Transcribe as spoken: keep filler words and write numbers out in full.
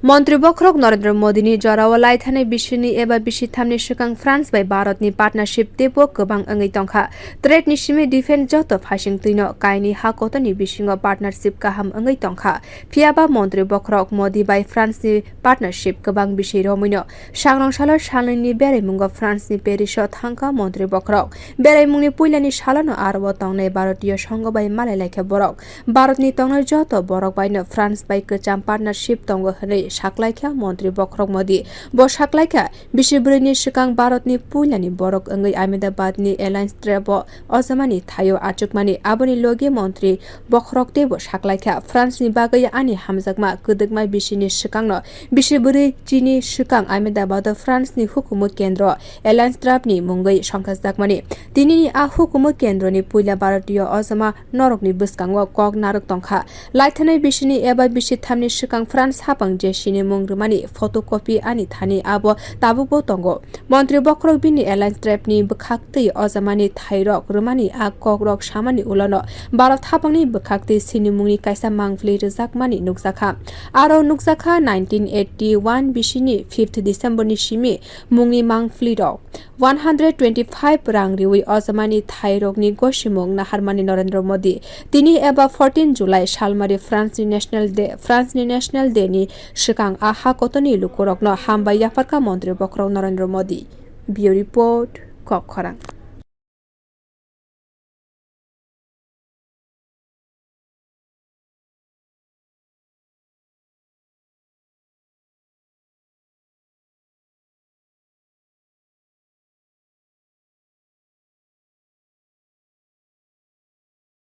Montri bokhorok Narendra Modini jorao laithanai bisini eba bisithamni swkang France bai Bharatni partnership teibo kwbang wngwi tongkha. Trade ni simi defense joto phaising twino kaini ha kotorni bisingo partnership kaham wngwi tongkha. Phiyaba montri bokhorok Modi bai France ni partnership kwbang bisi romwino. Sangrong salo salnwini beraimungo France ni Paris o thangkha montri bokhorok. Beraimungni puilani salono aro tongnai Bharatiyo Songho bai malai laikha borok. Bharatni tongnai joto borok baino France bai kwcham partnership tongo hwnwi saklaikha montri bokhorok Modi. Bo saklaikha, bisi bwrwini swkang Bharatni puilani borok wngwi Ahmedabadni Alliance Trap o ojamani thaio achukmani. Aboni logi montri bokhorok teibo saklaikha, France ni bagwi ani hamjakma kwdwkma bisini swkangno bisi bwrwi chini swkang Ahmedabad o France ni hukumu kendro Alliance Trap ni mungwi songkhajakmani. Tinini a hukumu kendroni puila Bharatiyo ojama norokni bwskango kok narwk tongkha. Laithanai bisini eba bisithamni swkang France hapang jesini mung rwmani photocopy ani thani abo tabukbo tongo. Montri bokhorok bini Alliance Trap ni bwkhak twi ojamani thairok rwmani a kokrok samani ulono Bharat hapangni bwkhak twi sinimungni kaisa mangpili rwjakmani nukjakha. Aro nukjakha nineteen eighty one bisini fifth December ni simi mungni mangpilirok. One hundred twenty five rang riwi ojamani thairokni gosimung naharmani Narendra Modi. Tini eba fourteen July salmari France ni National Day, France ni National Day ni swkang a ha kotorni lukurokno hambai yapharkha montri bokhorok Narendra Modi. Bureau Report, Kokkhorang.